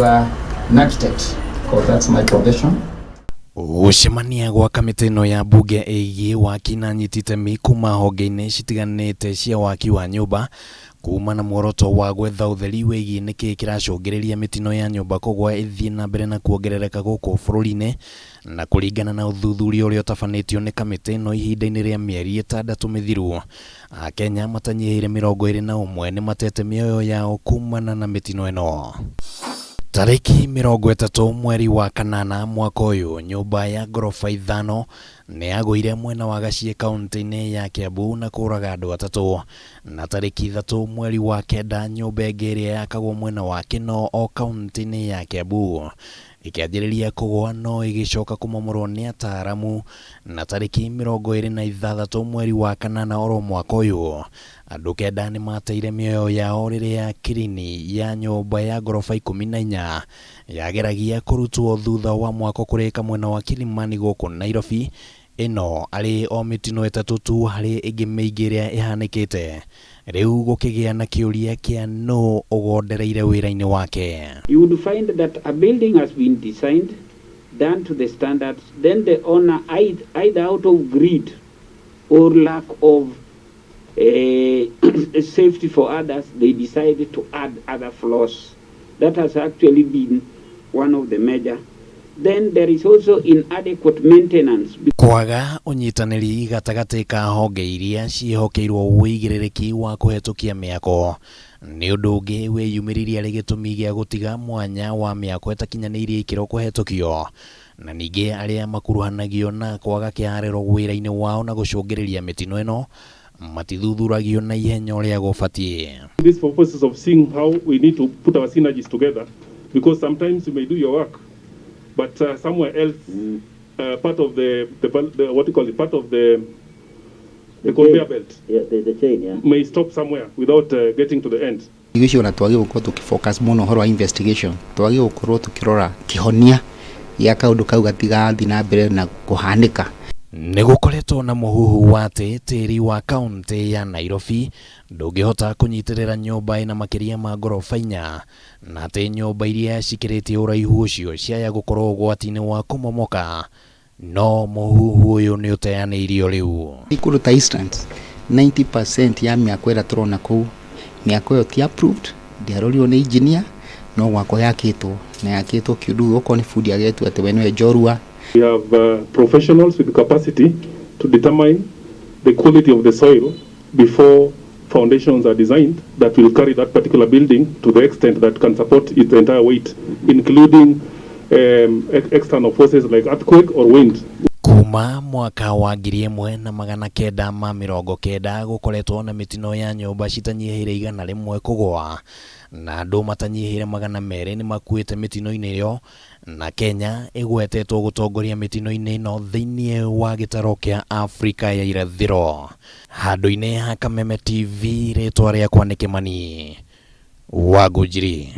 An architect, because that's my profession. Gũcemania gwa kamĩtĩ ĩno ya mbunge ĩgiĩ waki na anyiti itemi kuma honge-inĩ citiganĩte cia waki wa nyũmba kuma na muoroto wa gwetha ũtheri wĩgiĩ nĩkĩĩ kĩracũngĩrĩria mĩtino ya nyũmba kũgwa ĩthiĩ na mbere na kuongerereka gũkũ bũrũri-inĩ. Na kũringana na ũthuthuria ũrĩa ũtabanĩtio nĩ kamĩtĩ ĩno ihinda-inĩ rĩa mĩeri ĩtandatũ mĩthiru, Akenya matanyihĩire 21 nĩ matete mĩoyo yao kumana na mĩtino ĩno. Tarĩki 30 mweri wa kanana mwaka ũyũ, nyũmba ya ngoroba ithano nĩ yagũire mwena wa Gaciĩ kaũntĩ-inĩ ya Kiambu na kũraga andũ atatũ. Na tarĩki 3 mweri wa kenda, nyũmba ĩngĩ ĩrĩa yakagwo mwena wa Kinoo o kaũntĩ-inĩ ya Kiambu ĩkĩanjĩrĩria kũgũa no ĩgĩcoka kũmomorwo nĩ ataaramu. Na tarĩki 26 mweri wa kanana oro mwaka ũyũ, andũ kenda nĩ mateire mĩoyo yao rĩrĩa kirini ya nyũmba ya ngoroba 14 yageragia kũrutwo thutha wa mwako kũrĩka mwena wa Kilimani gũkũ Nairobi. Ĩno arĩ o mĩtino ĩtatũ tu harĩ ĩngĩ mĩingĩ ĩrĩa ĩhanĩkĩte. Rĩu gũkĩgĩa na kĩũria kĩa nũ ũgondereire wĩra-inĩ wake. You would find that a building has been designed, done to the standards, then the owner, either out of greed or lack of safety for others, they decide to add other floors. That has actually been one of the major. Then there is also inadequate maintenance. Kwaga ũnyitanĩri gatagatĩ ka honge iria ciĩhokeirwo ũigĩrĩrĩki wa kũhetũkia mĩako nĩ ũndũ ũngĩ wĩyumĩririe arĩ gĩtũmi gĩa gũtiga mwanya wa mĩako ĩtakinyanĩirie ikĩro kũhetũkio. Na ningĩ arĩa makuruhanagio na kwaga kĩharĩro wĩra-inĩ wao na gũcũngĩrĩria mĩtino ĩno matithuthuragio na ihenya ũrĩa gũbatiĩ. This for purposes of seeing how we need to put our synergies together, because sometimes you may do your work, but somewhere else, part of the what you call it, part of the conveyor belt Yeah, the chain, yeah. may stop somewhere without getting to the end. Icio ona twagä gå korwo tå focus mũno ũhoro wa investigation, twagä gå korwo tå kä rora kä gĩa kaũndũ kau gatigathiĩ na mbere na kũhanĩka. Nĩ gũkoretwo na mũhuhu wa atĩ tĩri wa kaũntĩ ya Nairobi ndũngĩhota kũnyitĩrĩra nyũmba ĩna makĩria ma ngoroba inya, na atĩ nyũmba iria cikĩrĩtie ũraihu ũcio ciaya gũkorwo ũgwati-inĩ wa kũmomoka, no mũhuhu ũyũ nĩ ũteanĩirio rĩu. Kũndũ ta Eastlands, 90% ya mĩako ĩrĩa tũrona kũu, mĩako ĩyo ti approved, ndĩarorirwo nĩ engineer, no gwakwo yakĩtwo na yakĩtwo kĩũndũ okorwo nĩ bundi agetua atĩ we nĩwe njorua. We have professionals with the capacity to determine the quality of the soil before foundations are designed that will carry that particular building to the extent that can support its entire weight, including external forces like earthquake or wind. Kuma mwaka wa 1990 gũkoretwo na mĩtino ya nyũmba citanyihĩire 100 kũgũa na andũ matanyihĩire 200 nĩ makuĩte mĩtino-inĩ ĩyo, na Kenya ĩgwetetwo gũtongoria mĩtino-inĩ ĩno thĩinĩ wa gĩtaro kĩa Afrika ya irathĩro. Handũ-inĩ ha Kameme TV, rĩtwa rĩakwa nĩ Kĩmani wa Ngũnjiri.